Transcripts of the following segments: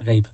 Pakaipa.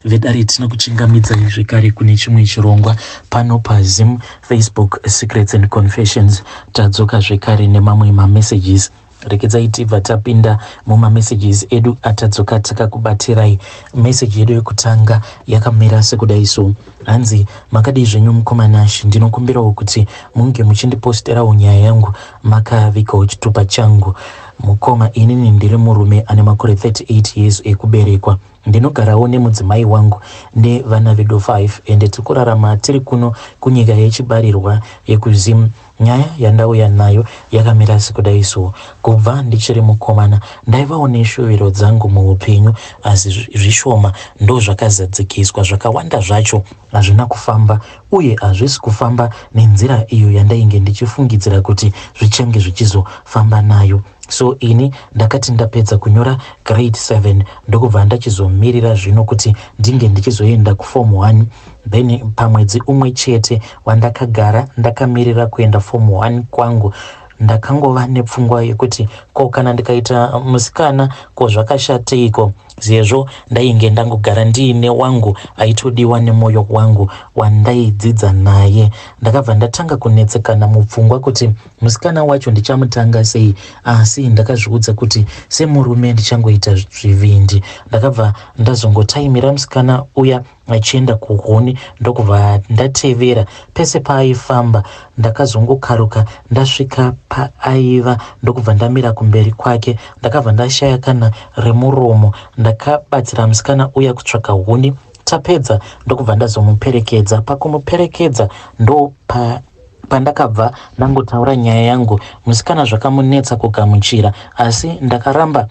Vedare tinokuchingamidzai zvekare kune chimwe chirongwa pano paZim Facebook Secrets and Confessions. Tadzoka zvekare nemamwe mamessages. Rekedzai tibva tapinda mumamessages edu atadzoka takakubatirai. Message yedu yekutanga yakamira sekudai so. Hanzi makadii zvenyu mukoma Nash, ndinokumbirawo kuti munge muchindiposterawo nyaya yangu makavigawo chitupa changu. Mukoma inini ndiri murume ane makore 38 years ekuberekwa. Ndinogarawo nemudzimai wangu nevana vedu 5 ende tiri kurarama tiri kuno kunyika yechibarirwa yekuZim. Nyaya yandauya nayo yakamira sekudai so. Kubva ndichiri mukomana ndaivawo neshuviro dzangu muupenyu asi zvishoma ndozvakazadzikiswa zvakawanda zvacho hazvina kufamba uye hazvisi kufamba nenzira iyo yandainge ndichifungidzira kuti zvichange zvichizofamba nayo. So ini ndakati ndapedza kunyora grade 7 ndokubva ndachizomirira zvino kuti ndinge ndichizoenda kuform 1 then pamwedzi umwe chete wandakagara ndakamirira kuenda form 1 kwangu ndakangova nepfungwa yekuti ko kana ndikaita musikana ko zvakashateiko sezvo ndainge ndangogara ndiine wangu aitodiwa nemwoyo wangu wandaidzidza naye. Ndakabva ndatanga kunetsekana mupfungwa kuti musikana wacho ndichamutanga sei asi ndakazviudza kuti semurume ndichangoita zvivindi. Ndakabva ndazongotaimira musikana uya achienda kuhuni ndokubva ndatevera pese paaifamba. Ndakazongokaruka ndasvika paaiva ndokubva ndamira kumberi kwake. Ndakabva ndashaya kana remuromo. Ndakabatsira musikana uya kutsvaka huni tapedza ndokubva ndazomuperekedza. Pakumuperekedza ndopa pandakabva ndangotaura nyaya yangu. Musikana zvakamunetsa kugamuchira asi ndakaramba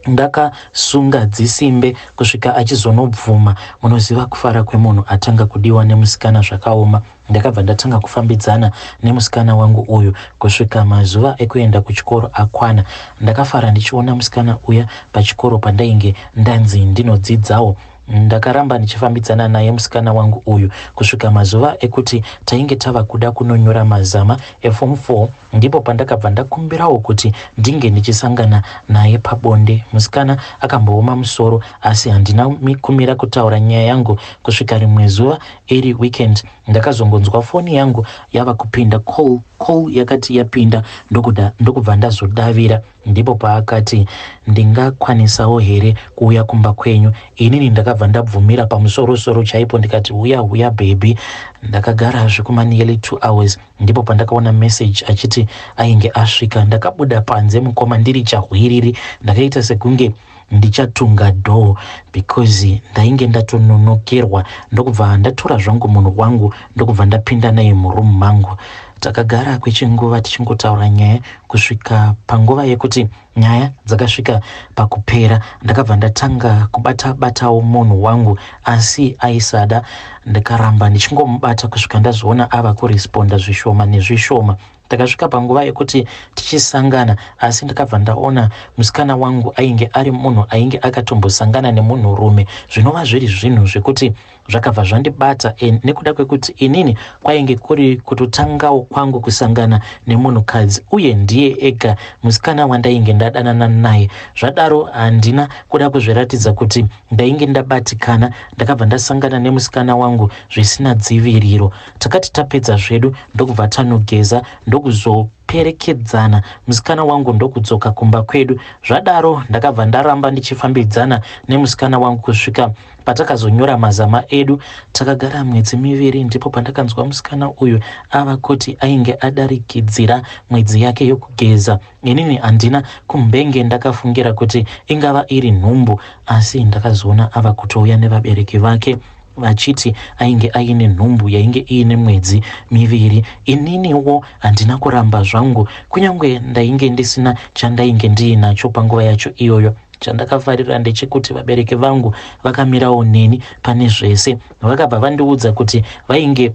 ndakasunga dzisimbe kusvika achizonobvuma. Munoziva kufara kwemunhu atanga kudiwa nemusikana zvakaoma. Ndakabva ndatanga kufambidzana nemusikana wangu uyu kusvika mazuva ekuenda kuchikoro akwana. Ndakafara ndichiona musikana uya pachikoro pandainge ndanzi ndinodzidzawo. Ndakaramba ndichifambidzana naye musikana wangu uyu kusvika mazuva ekuti tainge tava kuda kunonyora mazama eform 4 ndipo pandakabva ndakumbirawo kuti ndinge ndichisangana naye pabonde. Musikana akambooma musoro asi handina kumira kutaura nyaya yangu kusvika rimwe zuva iri weekend ndakazongonzwa foni yangu yava kupinda call call yakati yapinda ndokuda ndokubva ndazodavira Ndipo paakati ndingakwanisawo here kuuya kumba kwenyu. Inini ndakabva ndabvumira pamusoro soro chaipo ndikati huya huya baby. Ndakagara zvekuma nearly 2 hours ndipo pandakaona message achiti ainge asvika. Ndakabuda panze mukoma ndiri chahwiriri ndakaita sekunge ndichatunga door because ndainge ndatononokerwa ndokubva ndatora zvangu munhu wangu ndokubva ndapinda naye muroom mangu. Takagara kwechinguva tichingotaura nyaya kusvika panguva yekuti nyaya dzakasvika pakupera. Ndakabva ndatanga kubata batawo munhu wangu asi aisada. Ndikaramba ndichingomubata kusvika ndazoona ava kuresponda zvishoma nezvishoma. Takasvika panguva yekuti tichisangana asi ndakabva ndaona musikana wangu ainge ari munhu ainge akatombosangana nemunhurume zvinova zviri zvinhu zvekuti zvakabva zvandibata nekuda kwekuti inini kwainge kuri kutotangawo kwangu kusangana nemunhukadzi uye ndiye ega musikana wandainge ndadanana naye. Zvadaro handina kuda kuzviratidza kuti ndainge ndabatikana ndakabva ndasangana nemusikana wangu zvisina dziviriro. Takati tapedza zvedu ndokubva tanogeza ndokuzoperekedzana musikana wangu ndokudzoka kumba kwedu. Zvadaro ndakabva ndaramba ndichifambidzana nemusikana wangu kusvika patakazonyora mazama edu. Takagara mwedzi miviri ndipo pandakanzwa musikana uyu ava kuti ainge adarikidzira mwedzi yake yokugeza. Inini handina kumbenge ndakafungira kuti ingava iri nhumbu asi ndakazoona ava kutouya nevabereki vake vachiti ainge aine nhumbu yainge iine mwedzi miviri. Ininiwo handina kuramba zvangu kunyange ndainge ndisina chandainge ndiinacho panguva yacho iyoyo. Chandakafarira ndechekuti vabereki vangu vakamirawo neni pane zvese. Vakabva vandiudza kuti vainge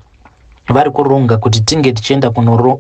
vari kuronga kuti tinge tichienda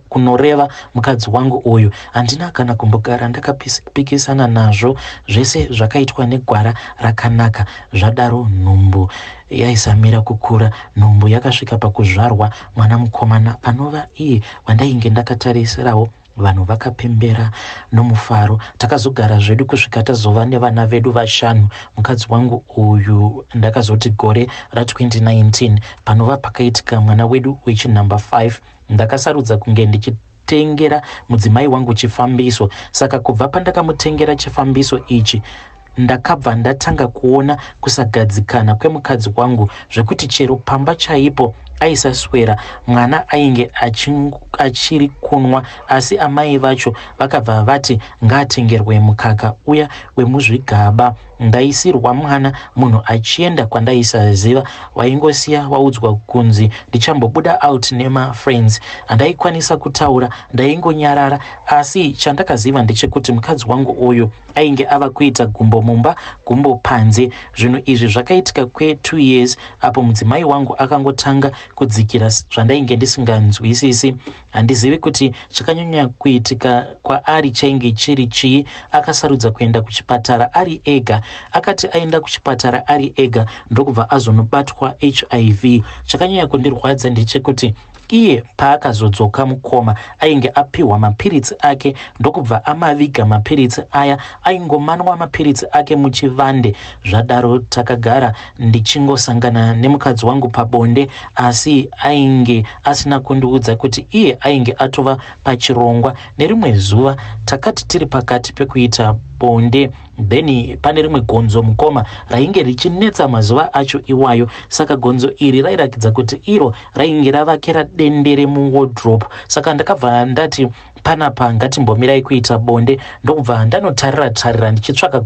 kunoreva mukadzi wangu uyu. Handina kana kumbogara ndakapikisana nazvo, zvese zvakaitwa negwara rakanaka. Zvadaro nhumbu yaisamira kukura, nhumbu yakasvika pakuzvarwa mwana mukomana anova iye wandainge ndakatarisirawo. Vanhu vakapembera nomufaro. Takazogara zvedu kusvika tazova nevana vedu vashanu. Mukadzi wangu uyu ndakazoti gore ra2019 panova pakaitika mwana wedu wechinumber 5 ndakasarudza kunge ndichitengera mudzimai wangu chifambiso. Saka kubva pandakamutengera chifambiso ichi ndakabva ndatanga kuona kusagadzikana kwemukadzi wangu zvekuti chero pamba chaipo aisaswera mwana ainge achiri kunwa asi amai vacho vakabva vati ngaatengerwe mukaka uya wemuzvigaba ndaisirwa mwana munhu achienda kwandaisaziva waingosiya waudzwa kunzi ndichambobuda out nemafriends handaikwanisa kutaura ndaingonyarara asi chandakaziva ndechekuti mukadzi wangu uyu ainge ava kuita gumbo mumba gumbo panze zvinhu izvi zvakaitika kwe2 years apo mudzimai wangu akangotanga kudzikira zvandainge ndisinganzwisisi handizivi kuti chakanyanya kuitika kwaari chainge chiri chii akasarudza kuenda kuchipatara ari ega akati aenda kuchipatara ari ega ndokubva azonobatwa hiv chakanyanya kundirwadza ndechekuti iye paakazodzoka mukoma ainge apiwa mapiritsi ake ndokubva amaviga mapiritsi aya aingomanwa mapiritsi ake muchivande zvadaro takagara ndichingosangana nemukadzi wangu pabonde asi ainge asina kundiudza kuti iye ainge atova pachirongwa nerimwe zuva takati tiri pakati pekuita bonde then pane rimwe gonzo mukoma rainge richinetsa mazuva acho iwayo saka gonzo iri rairakidza kuti iro rainge ravakira dendere muwardrobe saka ndakabva ndati panapa ngatimbomirai kuita bonde ndokubva ndanotarira tarira ndichitsvaka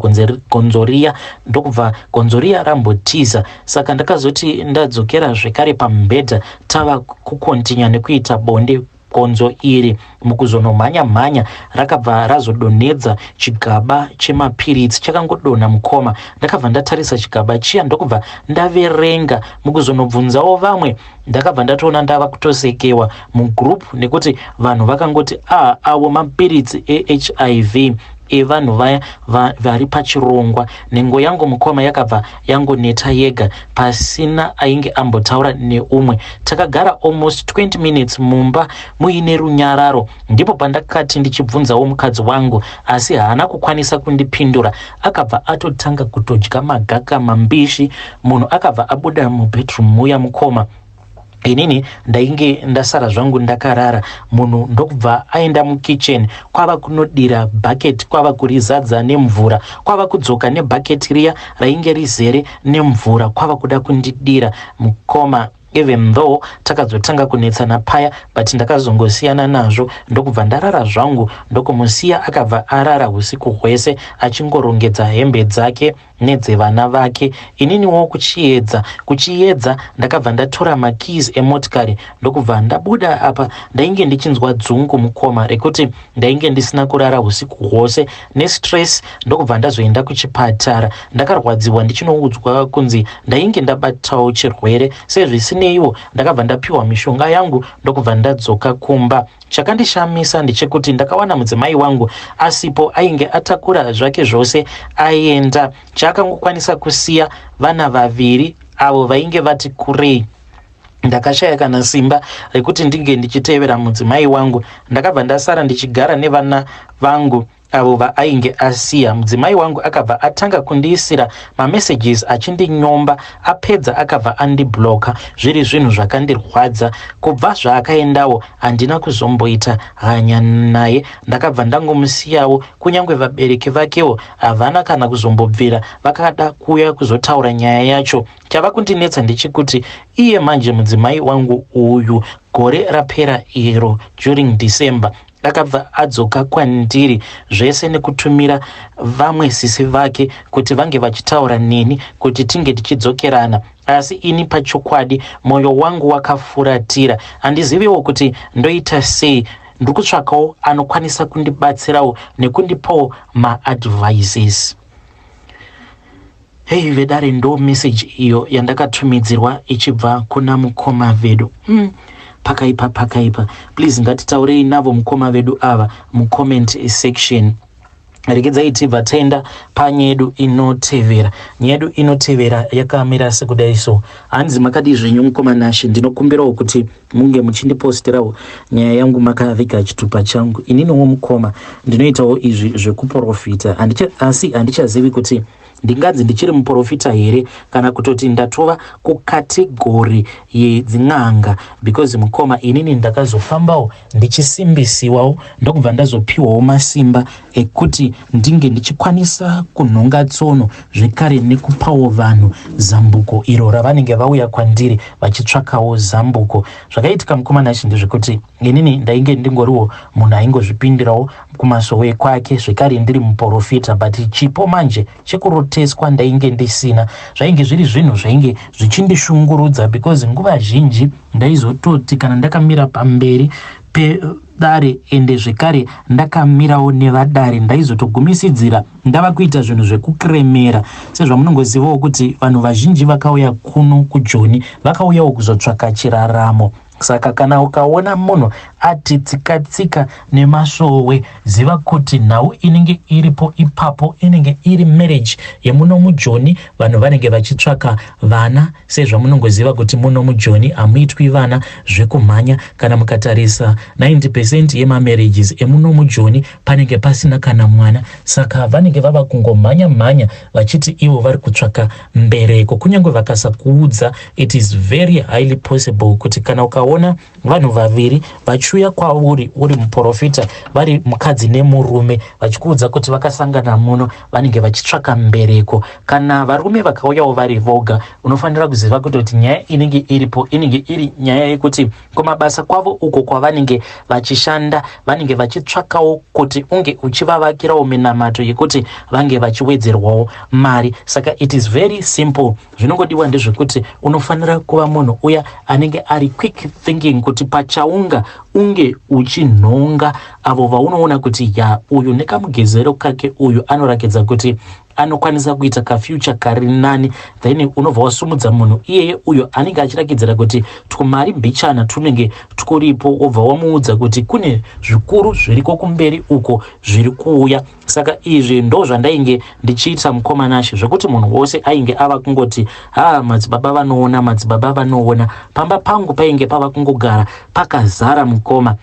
gonzo riya ndokubva gonzo riya rambotiza saka ndakazoti ndadzokera zvekare pamubhedha tava kukontinya nekuita bonde gonzo iri mukuzonomhanya mhanya rakabva razodonhedza chigaba chemapiritsi chakangodonha mukoma ndakabva ndatarisa chigaba chiya ndokubva ndaverenga mukuzonobvunzawo vamwe ndakabva ndatoona ndava kutosekewa mugroup nekuti vanhu vakangoti a avo mapiritsi eHIV evanhu vaya vari pachirongwa nhengo yangu mukoma yakabva yangoneta yega pasina ainge ambotaura neumwe takagara almost 20 minutes mumba muine runyararo ndipo pandakati ndichibvunzawo mukadzi wangu asi haana kukwanisa kundipindura akabva atotanga kutodya magaka mambishi munhu akabva abuda mubedroom muya mukoma inini ndainge ndasara zvangu ndakarara munhu ndokubva aenda mukitchen kwava kunodira bhaketi kwava kurizadza nemvura kwava kudzoka nebhaketi riya rainge rizere nemvura kwava kuda kundidira mukoma even though takazotanga kunetsana paya but ndakazongosiyana nazvo ndokubva ndarara zvangu ndokumusiya akabva arara usiku hwese achingorongedza hembe dzake nedzevana vake ininiwo kuchiedza kuchiedza ndakabva ndatora makeys emotikari ndokubva ndabuda apa ndainge ndichinzwa dzungu mukoma rekuti ndainge ndisina kurara usiku hwose nestress ndokubva ndazoenda kuchipatara ndakarwadziwa ndichinoudzwa kunzi ndainge ndabatawo chirwere sezvisineiwo ndakabva ndapiwa mishonga yangu ndokubva ndadzoka kumba chakandishamisa ndechekuti ndakawana mudzimai wangu asipo ainge atakura zvake zvose aenda chaakangokwanisa kusiya vana vaviri avo vainge vati kurei ndakashaya kana simba rekuti ndinge ndichitevera mudzimai wangu ndakabva ndasara ndichigara nevana vangu avo vaainge asiya mudzimai wangu akabva atanga kundiisira mamessages achindinyomba apedza akabva andibloka zviri zvinhu zvakandirwadza kubva zvaakaendawo handina kuzomboita hanya naye ndakabva ndangomusiyawo kunyange vabereki vakewo havana kana kuzombobvira vakada kuuya kuzotaura nyaya yacho chava kundinetsa ndechekuti iye manje mudzimai wangu uyu gore rapera iro during December akabva adzoka kwandiri zvese nekutumira vamwe sisi vake kuti vange vachitaura neni kuti tinge tichidzokerana asi ini pachokwadi mwoyo wangu wakafuratira handiziviwo kuti ndoita sei ndiri kutsvakawo anokwanisa kundibatsirawo nekundipawo maadvices hei vedare ndo message iyo yandakatumidzirwa ichibva kuna mukoma vedu pakaipa pakaipa please ngatitaurei navo mukoma vedu ava mucomment section. Regedzai tibva taenda panyaya yedu inotevera. Nyaya yedu inotevera yakamira sekudai so. Hanzi makadii zvenyu mukoma Nashe, ndinokumbirawo kuti munge muchindipostirawo nyaya yangu makaviga chitupa changu. Ininiwo mukoma ndinoitawo izvi zvekuporofita, asi handichazivi kuti ndinganzi ndichiri muporofita here kana kutoti ndatova kukategori yedzin'anga, because mukoma inini ndakazofambawo ndichisimbisiwawo ndokubva ndazopiwawo masimba ekuti ndinge ndichikwanisa kunhonga tsono zvekare nekupawo vanhu zambuko iro ravanenge vauya kwandiri vachitsvakawo zambuko. Zvakaitika mukoma Nashe ndezvekuti inini ndainge ndingoriwo munhu aingozvipindirawo kumasowe kwake zvekare ndiri muporofita, but chipo manje chekuroteswa ndainge ndisina. Zvainge zviri zvinhu zvainge zvichindishungurudza because nguva zhinji ndaizototi kana ndakamira pamberi pedare ende zvekare ndakamirawo nevadare, ndaizotogumisidzira ndava kuita zvinhu zvekukremera. Sezvamunongozivawo kuti vanhu vazhinji vakauya kuno kuJoni vakauyawo kuzotsvaka chiraramo. Saka kana ukaona munhu ati tsika-tsika nemasowe, ziva kuti nhau inenge iripo ipapo inenge iri marriage yemuno muJoni. Vanhu vanenge vachitsvaka vana, sezvamunongoziva kuti muno muJoni hamuitwi vana zvekumhanya. Kana mukatarisa 90% yemamarriages emuno muJoni panenge pasina kana mwana, saka vanenge vava kungomhanya mhanya vachiti ivo vari kutsvaka mbereko. Kunyange vakasakuudza, it is very highly possible kuti kana ukaona vanhu vaviri vachiuya kwauri uri muprofita, vari mukadzi nemurume, vachikuudza kuti vakasangana muno, vanenge vachitsvaka mbereko. Kana varume vakauyawo vari voga, unofanira kuziva kutoti nyaya inenge iripo inenge iri nyaya yekuti kumabasa kwavo uko kwavanenge vachishanda vanenge vachitsvakawo kuti unge uchivavakirawo minamato yekuti vange vachiwedzerwawo mari. Saka it is very simple. Zvinongodiwa ndezvekuti unofanira kuva munhu uya anenge ari quick thinking, kuti pachaunga unge uchinhonga avo vaunoona kuti ya, uyu nekamugezero kake uyu anorakidza kuti anokwanisa kuita kafuture kari nani. Then unobva wasumudza munhu iyeye uyo anenge achirakidzira kuti twumari mbichana twunenge twuripo, wobva wamuudza kuti kune zvikuru zviriko kumberi uko zviri kuuya. Saka izvi ndo zvandainge ndichiita, mukoma Nashe, zvekuti munhu wose ainge ava kungoti, "Ha, madzibaba vanoona, madzibaba vanoona." Pamba pangu painge pava kungogara pakazara, mukoma.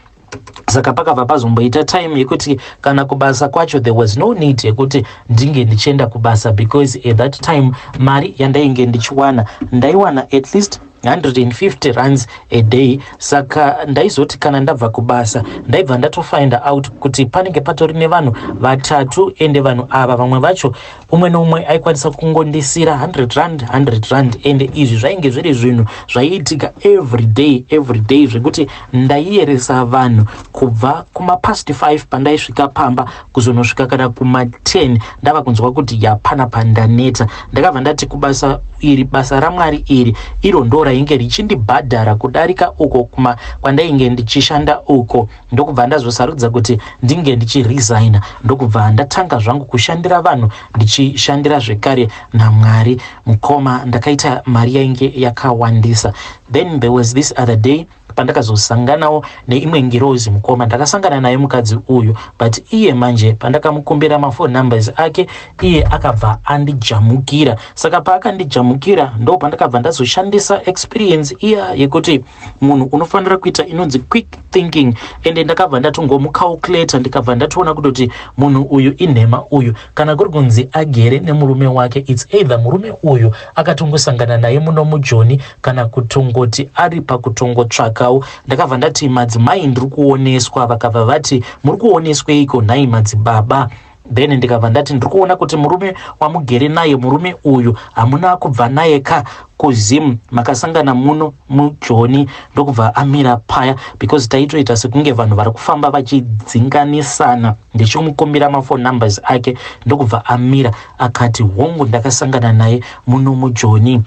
Saka pakabva pazomboita time yekuti kana kubasa kwacho there was no need yekuti ndinge ndichienda kubasa, because at that time mari yandainge ndichiwana, ndaiwana at least 150 rands a day. Saka ndaizoti kana ndabva kubasa, ndaibva ndatofind out kuti panenge patori nevanhu vatatu, ende vanhu ava vamwe vacho umwe neumwe aikwanisa kungondisira 100 rand, 100 rand. Ende izvi zvainge zviri zvinhu zvaiitika every day, every day, zvekuti ndaiyeresa vanhu kubva kumapast 5 pandaisvika pamba kuzonosvika kana kuma10 ndava kunzwa kuti yapana pandaneta. Ndakabva ndati kubasa iri, basa raMwari iri, iro ndo rainge richindibhadhara kudarika uko kuma kwandainge ndichishanda uko. Ndokubva ndazosarudza kuti ndinge ndichiresigna, ndokubva ndatanga zvangu kushandira vanhu, ndichishandira zvekare naMwari. Mukoma, ndakaita mari yainge yakawandisa. Then there was this other day pandakazosanganawo neimwe ngirozi, mukoma. Ndakasangana naye mukadzi uyu, but iye manje pandakamukumbira maphone numbers ake, iye akabva andijamukira. Saka paakandijamukira, ndo pandakabva ndazoshandisa experience iya yekuti munhu unofanira kuita inonzi quick thinking, ende ndakabva ndatongomucalculata, ndikabva ndatoona kutoti munhu uyu inhema uyu. Kana kuri kunzi agere nemurume wake, it's either murume uyu akatongosangana naye muno muJoni kana kutongoti ari pakutongotsvakawo. Ndakabva ndati, "Madzimai, ndiri kuoneswa." Vakabva vati, "Muri kuonesweiko nhai madzibaba?" Then ndikabva ndati, "Ndiri kuona kuti murume wamugere naye, murume uyu hamuna kubva naye ka kuZim, makasangana muno muJoni." Ndokubva amira paya, because taitoita sekunge vanhu vari kufamba vachidzinganisana ndichimukumbira maphone numbers ake. Ndokubva amira akati, "Hongu, ndakasangana naye muno muJoni."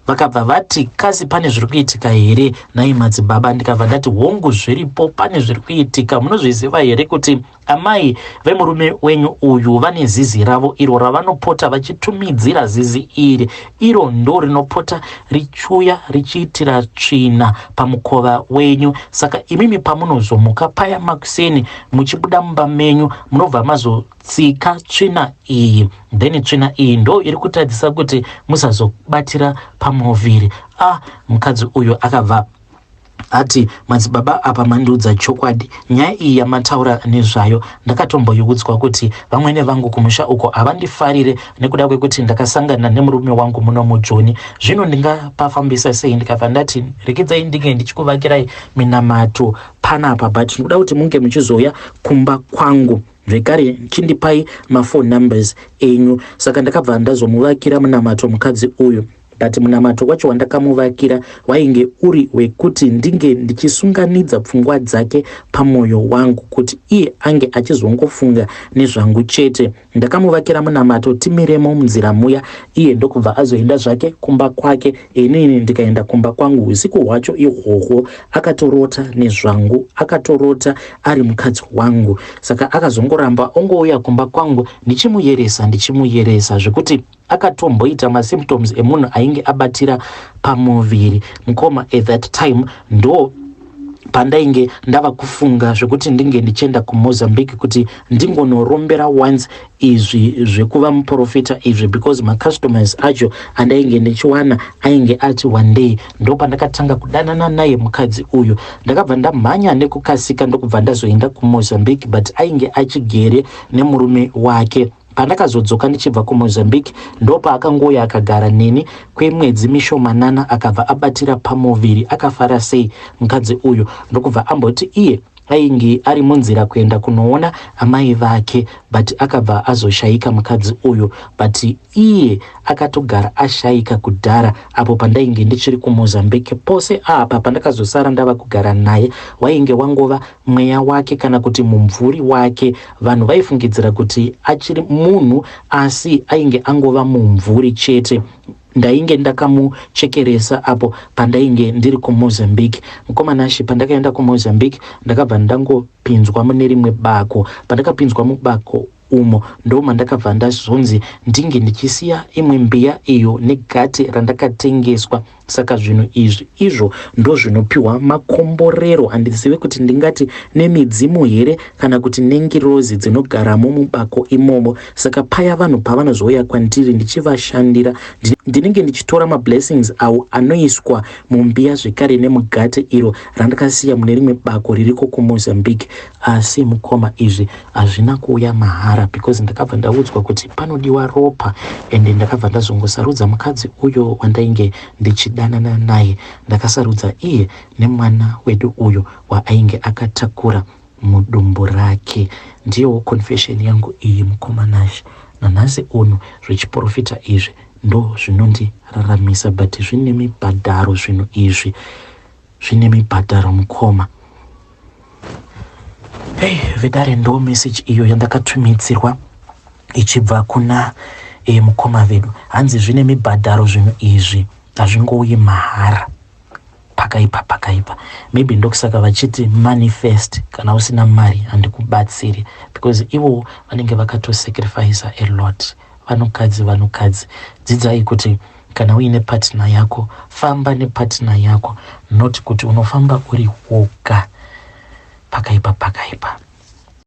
Vakabva vati, "Kasi pane zviri kuitika here nhai madzibaba?" Ndikabva ndati, "Hongu, zviripo, pane zviri kuitika. Munozviziva here kuti Amai vemurume wenyu uyu vane zizi ravo iro ravanopota vachitumidzira zizi iri iro ndo rinopota richiuya richiitira tsvina pamukova wenyu. Saka imimi pamunozomuka paya makuseni muchibuda mumba menyu munobva mazotsika tsvina iyi, then tsvina iyi ndo iri kutadzisa kuti musazobatira pamuviri. Ah, mukadzi uyu akabva ati, "Madzibaba, apa mandiudza chokwadi. Nyaya iyi yamataura nezvayo ndakatomboiudzwa kuti vamwene vangu kumusha uko havandifarire nekuda kwekuti ndakasangana nemurume wangu muno muJoni. Zvino ndingapafambisa sei?" Ndikabva ndati, "Rekedzai ndinge ndichikuvakirai minamato panapa, but ndikuda kuti munge muchizouya kumba kwangu zvekare. Chindipai maphone numbers enyu." Saka ndakabva ndazomuvakira munamato mukadzi uyu, but munamato wacho wandakamuvakira wainge uri wekuti ndinge ndichisunganidza pfungwa dzake pamwoyo wangu, kuti iye ange achizongofunga nezvangu chete. Ndakamuvakira munamato timiremo munzira muya, iye ndokubva azoenda zvake kumba kwake, inini ndikaenda kumba kwangu. Usiku hwacho ihwohwo akatorota nezvangu, akatorota ari mukadzi wangu. Saka akazongoramba ongouya kumba kwangu ndichimuyeresa, ndichimuyeresa, zvekuti akatomboita masymptoms emunhu ainge abatira pamuviri. Mukoma, at that time ndo pandainge ndava kufunga zvekuti ndinge ndichienda kuMozambique kuti ndingonorombera once izvi zvekuva muprofita izvi, because macustomers acho andainge ndichiwana ainge ati one day. Ndo pandakatanga kudanana naye mukadzi uyu. Ndakabva ndamhanya nekukasika, ndokubva ndazoenda kuMozambique, but ainge achigere nemurume wake. Pandakazodzoka ndichibva kuMozambique, ndopaakangouya akagara neni kwemwedzi mishomanana, akabva abatira pamuviri. Akafara sei mukadzi uyu! Ndokubva amboti iye ainge ari munzira kuenda kunoona amai vake, but akabva azoshayika mukadzi uyu. But iye akatogara ashayika kudhara apo pandainge ndichiri kuMozambique. Pose apa pandakazosara ndava kugara naye, wainge wangova mweya wake kana kuti mumvuri wake. Vanhu vaifungidzira kuti achiri munhu, asi ainge angova mumvuri chete. Ndainge ndakamuchekeresa apo pandainge ndiri kuMozambique. Mukoma Nashe, pandakaenda kuMozambique ndakabva ndangopinzwa mune rimwe bako. Pandakapinzwa mubako umo, ndo mandakabva ndazonzi ndinge ndichisiya imwe mbiya iyo negate randakatengeswa. Saka zvinhu izvi izvo ndo zvinopiwa makomborero. Handizive kuti ndingati nemidzimu here kana kuti nengirozi dzinogaramo mubako imomo. Saka paya vanhu pavanozouya kwandiri ndichivashandira, ndinenge ndichitora mablessings awo anoiswa mumbiya zvekare nemugate iro randakasiya mune rimwe bako ririko kuMozambique. Asi mukoma, izvi hazvina kuuya mahara, because ndakabva ndaudzwa kuti panodiwa ropa, ende ndakabva ndazongosarudza mukadzi uyo wandainge ndichidanana naye. Ndakasarudza iye nemwana wedu uyo waainge akatakura mudumbu rake. Ndiyowo confession yangu iyi, mukoma Nashe. Nanhasi uno zvechiprofita izvi ndo zvinondiraramisa, but zvine mibhadharo. Zvinhu izvi zvine mibhadharo, mukoma. Hey, vedare, ndo message iyo yandakatumidzirwa ichibva kuna mukoma vedu. Hanzi zvine mibhadharo zvinhu izvi, hazvingouyi mahara. Pakaipa, pakaipa. Maybe ndokusaka vachiti manifest, kana usina mari handikubatsiri, because ivo vanenge vakatosacrifica a lot. Vanhukadzi, vanhukadzi, dzidzai kuti kana uine partner yako, famba nepartner yako, not kuti unofamba uri woga. Pakaipa, pakaipa.